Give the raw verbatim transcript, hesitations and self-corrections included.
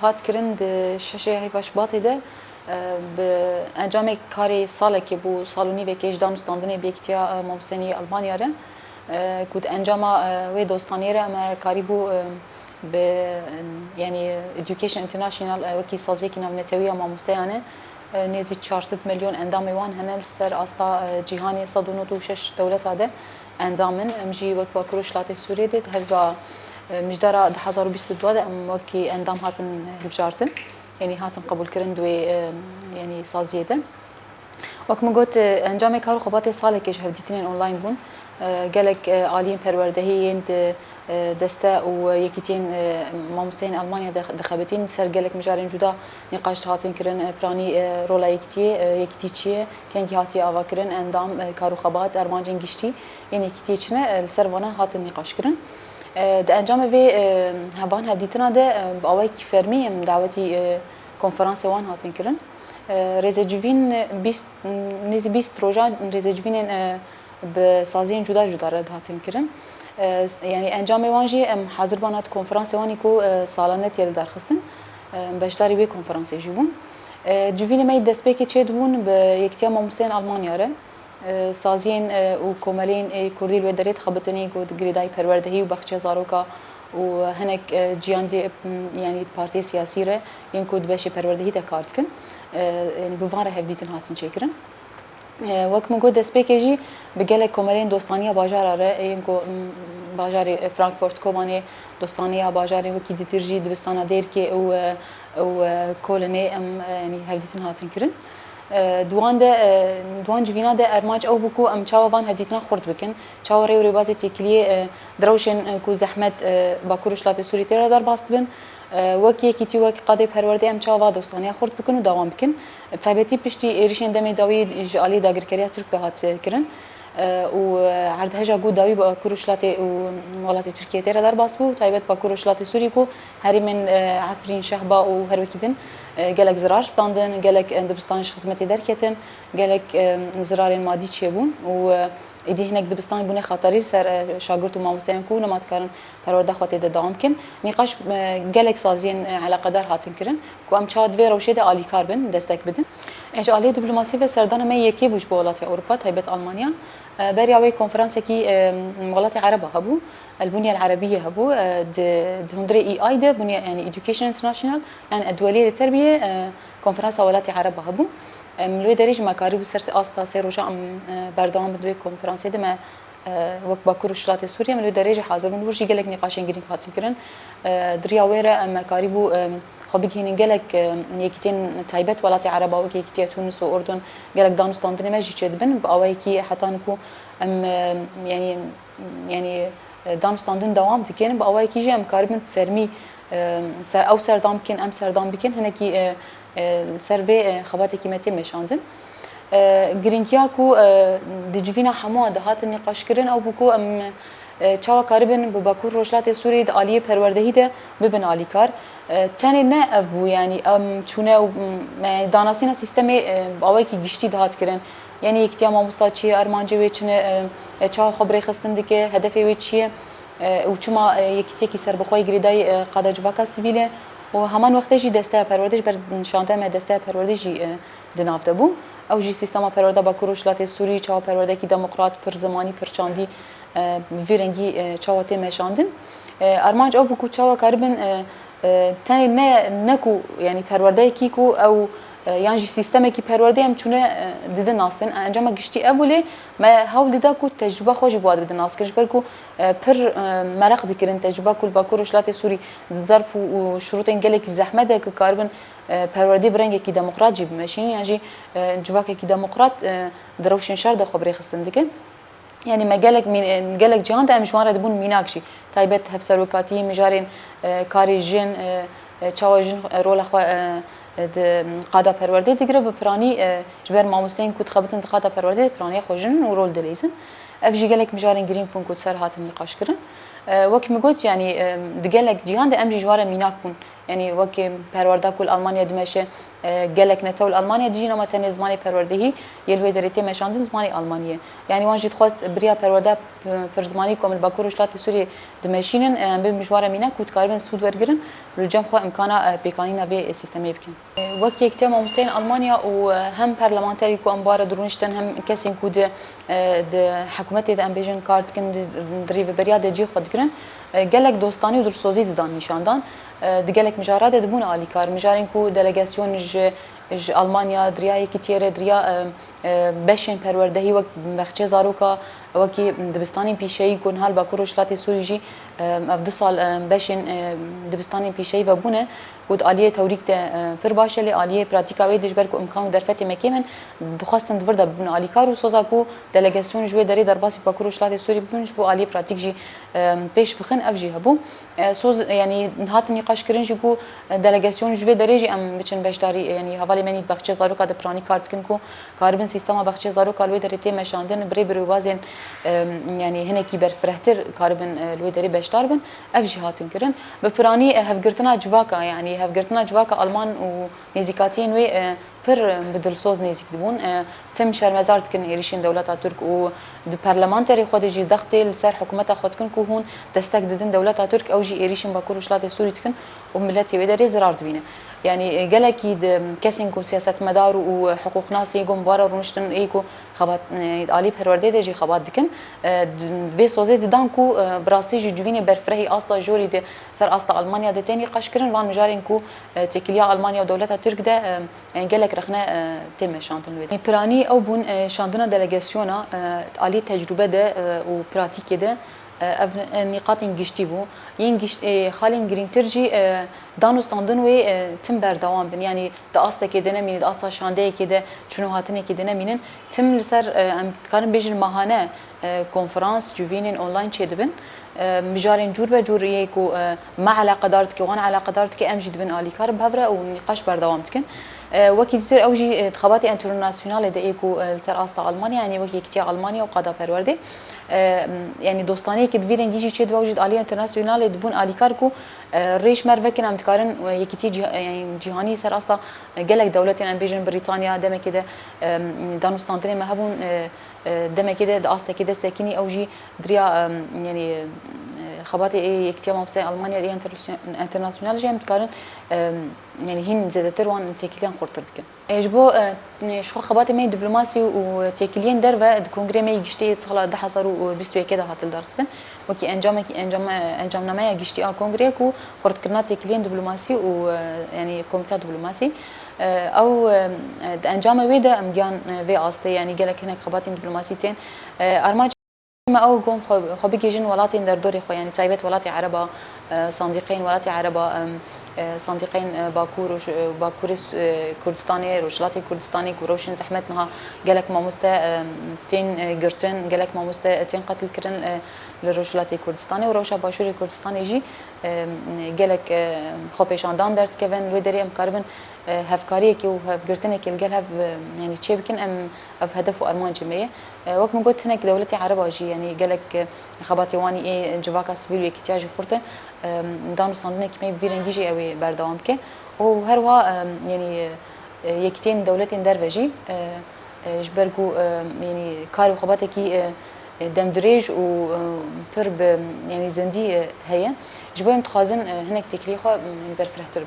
Hat kirin di şeşê heyva Şubatê de, e, bi encamê karê salekê bû, sal û nîvekê ji danûstandinê bi Yekîtiya, e, Mamosteyên Almanya re, e, ku di encama, e, wê dostaniyê re me karîbû, e, bi, e, yanî Education International, e, wekî saziyekî navnetewî ya mamosteyan e, e, nêzî çar sed milyon endamê wan hene li ser asta, e, cîhanê, sed û nod û şeş dewleta de endam in. Em jî wek Bakur û Şilatê Sûriyê de di hevga, e, mijdara du hezar û bîst û du de em wekî endam hatin hilbijartin. Yanî hatin qebûlkirin di wê, e, yanî saziyê de. Wek min got, e, encamê kar û xebatê salekê ji hevdîtinên online bûn. E, gelek, e, aliyên perwerdehî yên di, e, deste û yekîtiyên, e, mamosteyên Almanya de dixebitîn, ser gelek mijarên cuda nîqaş dihatin kirin, e, piranî, e, rola yekîtiyê, e, yekîtî çi ye, kengî hatiye avakirin, endam, e, kar û xebat, armancên giştî yên yekîtiyê çi ne, e, li ser vana hatin nîqaş kirin. E, di encamê vê, e, hevan hevdîtina de, e, bi awayekî fermî em dawetî, e, konferansê wan hatin kirin. E, rêzecivîn bîst, nêzî bîst roja rêzecivînên, e, bi saziyên cuda cuda re dihatin kirin. E, yanî encamê wan jî em hazir bana di konferansê wan î ku, e, salane tê lidarxistin. E, em beşdarî wê konferansê jî bûn. E, civînê me yê destpêkê çêdibûn bi Yekîtiya Mamosteyên Almanya re. E, saziyên, e, û komeleyên, e, Kurdî li wê derê dixebitin ê ku di girêdayî perwerdehî û baxçeya zaroka û hinek, e, ciyandê, m, yanî partiyê siyasî re yên ku di beşê perwerdehî de kar dikin. E, yanî bi van re hevdîtin hatin çêkirin. E, wek min got, destpêkê jî bi gelek komeleyên dostaniya bajara re, yên ku, m, bajarê Frankfurt, Kobanê, dostaniya bajarên wekî dîtir jî dibistana Dêrkê û, e, û, e, Kolinê em, e, yanî hevdîtin hatin kirin. E, di wan de, e, di wan civîna de armanc ew bû ku em çawa van hevdîtina xurt bikin, çawa rê û rêbazê têkiliyê, e, di rewşên, e, ku zehmet, e, Bakur û Şilatê Sûriyê tê re derbas dibin, e, wek yekîtî, wek qadê perwerdê em çawa va dostaniya xurt bikin û dewam bikin. Bi taybetî piştî êrişên demê dawî ji alî dagirkeriya Tirk ve hat, e, kirin. E, û, e, erdheja ku dawî Bakur û Şilatê û welatê Tirkiyê tê re derbas bû, taybet Bakur û Şilatê Sûrî ku herêmên, e, Efrîn, Şehba û her wekî din, e, gelek zirar standin, gelek, e, dibistan ji xizmetê derketin, gelek, e, zirarên madî çêbûn û, e, êdî hinek dibistan bûne xeterî li ser, e, şagirt û mamosteyan ku nema dikarin perwerda xwe tê de dewam bikin. Nîqaş, e, gelek saziyên, e, eleqedar hatin kirin ku em çawa di vê rewşê de alîkar bin, destek bidin. E, ji aliyê diplomasî ve serdana me yekê bû ji bo welatê Ewropa, taybet Almanya. E, beriya wê konferansekî, e, welatê Ereba hebû, El Bunya El Erebiye hebû, e, di, di hundirê E I de, Bunya, yani Education International, yani Edweliyê li Terbiyê, e, konferansa welatê Ereba hebû. Em li wê derê jî me karîbû ser asta sê roja em, e, berdewam bin di wê konferansê de me, e, wek Bakur û Şilatê Sûriyê em li wê derê jî hazir bûn. Li wir jî gelek nîqaşên girîng hatin kirin. E, di riya wê re em me karîbû, e, xwe bigihînin gelek, e, yekîtiyên taybet welatê Ereba wek Yekîtiya Tunis û Urdun gelek danûstandinê me jî çêdibin. Bi awayekî heta niku em, e, yanî, yanî, e, danûstandin dewam dikin. Bi awayekî jî em karibin fermî, e, ser, ew serdam bikin, em serdam bikin. Hinekî, e, e, ser vê, e, xebatekî me tê meşandin. E, girîngiya ku, e, di civîna hemû an de hatin nîqaşkirin, ew bû ku em, e, çawa karibin bi Bakur Rojhilatê Sûriyê di aliyê perwerdehî de bibin alîkar. E, tenê ne ev bû, yanî em çûne û, m, yanî danasîna sîstemê, e, bi awayekî giştî dihat kirin. Yanî yekîtiya mamosta çi ye, armancê wê çi ne, e, e, çawa xwe bi rêxistin dike, hedefê wê çi ye, e, û çima, e, yekîtiyekî serbixwe yê girêdayî, e, qada civaka sivîl e. Û heman wextê jî desteya perwerdê, ji ber nişandaya me desteya perwerdê jî, e, di nav de bû. Ew jî sîstema perwerda Bakur Rojhilatê Sûrî, çawa perwerdekî demokrat, pir zimanî, pir çandî, e, bi vî rengî, e, çawa tê meşandin. E, armanc ew bû ku çawa karibin, e, e, tenê ne, ne ku, yanî perwerdeyekî ku ew, e, yan jî sîstemekî perwerdê em çûne, e, didin nas in. Encama giştî ev bû lê me hewl dida ku tecrûba xwe jî bi wan bidin nas kirin. Ji ber ku, e, pir, e, meraq dikirin tecrûba ku li Bakur Rojhilatê Sûrî di zerf û, û şirûtên gelekî zehmet de ku karibin, e, perwerdê bi rengekî demokrat jî bimeşînin, yan jî, e, civakekî demokrat, e, di rewşên şer de xwe bi rêxistin dikin. Yanî me gelek mîn-, gelek cihan de em ji wan re dibûn mînak jî. Taybet hevserokatiyê mijarên, e, karê jin, e, e, çawa jin, e, rola xwe, e, e, di qada perwerdê digire, bi piranî, e, ji ber mamosteyên ku dixebitin di qada perwerdê de piraniya xwe jin û rol dileyzin. Ev jî gelek mijarên girîng bûn ku ser hatin nîqaşkirin. E, wek min got, yanî, e, di gelek cîhan de em jî ji wan re mînak bûn. Yanî wekî perwerda ku li Almanya dimeşe, e, gelek netew li Almanya dijîn, ama tenê zimanê perwerdehî yê li wê derê tê meşandin zimanê Almanî ye. Yanî wan jî dixwest bi riya perwerda p-, pirzmanî ku em li Bakur Rojhilatê Sûriyê dimeşînin, e, em bibin ji wan re mînak ku dikaribin sûd wergirin, li cem xwe imkana, e, pêkanîna vê sîstemê bikin. Wek Yekîtiya Mamosteyên Almanya û hem parlamenterî ku em bi wan re dirûniştin, hem kesên ku di, di hikûmetê de, em bêjin, kar dikin, di, di rêveberiya de cihê xwe digirin, gelek dostanî û dilsozî didan nîşandan. Di gelek mijara de dibûn alîkar. Mijarên ku delegasyon ji, ji Almanya, di riya Yekîtiyê re, di riya, beşên perwerdehî wek bexçê zaroka, wekî dibistanên pîşeyî ku niha li Bakur Rojhilatê Sûrî jî, ev du sal, beşên, dibistanên pîşeyî vebûne. Ku di aliyê tewrîk de, e, pir baş e, lê aliyê pratîka wê de, ji ber ku imkan û derfetê me kêm in, dixwestin di vir de bibin alîkar û soza ku delegasyon ji wê derê derbasî Bakur û Rojhilatê Sûrî bibin, ji bo aliyê pratîk jî, e, pêş bixin, ev jî hebû. E, soz, yanî hatin nîqaş kirin jî ku, e, delegasyon ji vê derê jî em biçin beşdarî, e, yanî hevalê me nî di bexçê zaroka de piranî kar dikin ku karibin sîstema bexçê zaroka li wê derê tê meşandin, bi rê bi rêbazên, e, yanî hinekî berfirehtir karibin, e, li wê derê beşdar bin. Ev jî hatin kirin. Bi piranî, e, hevgirtina civaka, yanî hevgirtina civaka Alman û nêzîkatiyên wê, e, pir, e, bi dilsoz nêzîk dibûn. E, tim şermezar dikin êrîşên dewleta Tirk û di parlamenterê xwe de jî dextê li ser hikûmeta xwe dikin ku hûn destek didin dewleta Tirk, ew jî êrîşên Bakur û Rojhilatê Sûrî dikin û miletê wê derê zirar dibîne. Yanî, e, gelekî di kesên ku siyasetmedar û hiqûqnasê ku em bi wan re rûniştin, ê ku xebat, e, alî perwerdeyê de jî xebat dikin. E, d-, vê sozê didan ku, e, bi rastî jî civînê berfirehî asta jorî de ser asta Almanya de tê nîqaş kirin, van mijarên ku, e, têkiliya Almanya û dewleta Tirk de, e, e, gelek rexne, e, tê meşandin wê. Piranî ew bûn, e, şandina delegasyona, e, alî tecrûbe de, e, û pratîkê de, e, ev, e, nîqatên giştî bû. Yên gişt-, e, xalên girîngtir jî, e, dan û standin wê, e, tim berdewam bin. Yanî di astekê de nemînin, di asta şandeyekê de, çûn û hatinekê de nemînin. Tim li ser, e, em dikarin bêjin mahane, e, konferans, civînên online çêdibin. E, mijarên cûr be cûr yê ku, e, me eleqedar dike, wan eleqedar dike, em jî dibin alîkar bi hev re û nîqaş berdewam dikin. E, wekî dîtir ew jî, e, di xebatê enternasyonalê de ê ku, e, li ser asta Almanya, yanî wek Yekîtiya Almanya û Qada Perwerdê, e, yanî dostaniyekê bi vî rengî jî çêdibe, ew jî di aliyê enternasyonalê dibûn alîkar ku, e, rêş me r vekin, em dikarin, e, yekîtî cih-, yanî cîhanî ser asta, e, gelek dewletên, em bêjin Brîtanya, demekê de, e, danûstandinê me hebûn, e, e, demekê de di astekê de sekinî, ew jî di riya, e, yanî, e, xebatê ê Yekîtiya Mamosteyên Almanya ê enternasyonal jî em dikarin, e, yanî hîn zêdetir wan têkiliyan xurtir bikin. E, ji bo, e, ji xwe xebatê me yê diplomasî û têkiliyên derve di kongrê me yê giştî yê sala du hezar û bîst û yekê de hat lidarxistin. Wekî encamekî, encam-, encamnameya giştî a kongrê ku xurtkirina têkiliyên diplomasî û, e, yanî komîteya diplomasî, e, ew, e, di encamê wê de em gihan, e, vê astê, yanî gelek hinek xebatên diplomasî tên. E, armanc me ew ku em xwe, xwe bigihîjin welatên derdorê xwe, yanî taybet welatê Ereba, e, sandîqeyên welatê Ereba, em, e, sandîqeyên, e, Bakur, Roj-, e, Bakurê Su-, e, Kurdistanê, Rojhilatê Kurdistanê ku rewşên zehmet niha gelek mamoste, e, tên, e, girtin, gelek mamoste, e, tên qetilkirin, e, li Rojhilatê Kurdistanê û rewşa Başûrê Kurdistanê jî, e, gelek, e, xwepêşandan derdikevin. Li wê derê em karibin, e, hevkariyekê û hevgirtinekê li gel hev, e, yanî çêbikin, em ev hedef û armancê me ye. E, wek min got, hinek dewletê Ereba jî, yanî gelek, e, xebatê wan ê civaka sivîl û yekîtiya jî xurt e. E, dan û standinekî me bi vî rengî jî ew ê berdewam bike. Û her wiha, e, yanî, e, yekîtiyên dewletên derve jî, e, e, ji ber ku, e, yanî kar û xebatekî, e, e, demdirêj û, e, pir bi, yanî zindî, e, heye. Ji bo em dixwazin, e, hinek têkiliyê xwe, e, yanî berfirehtir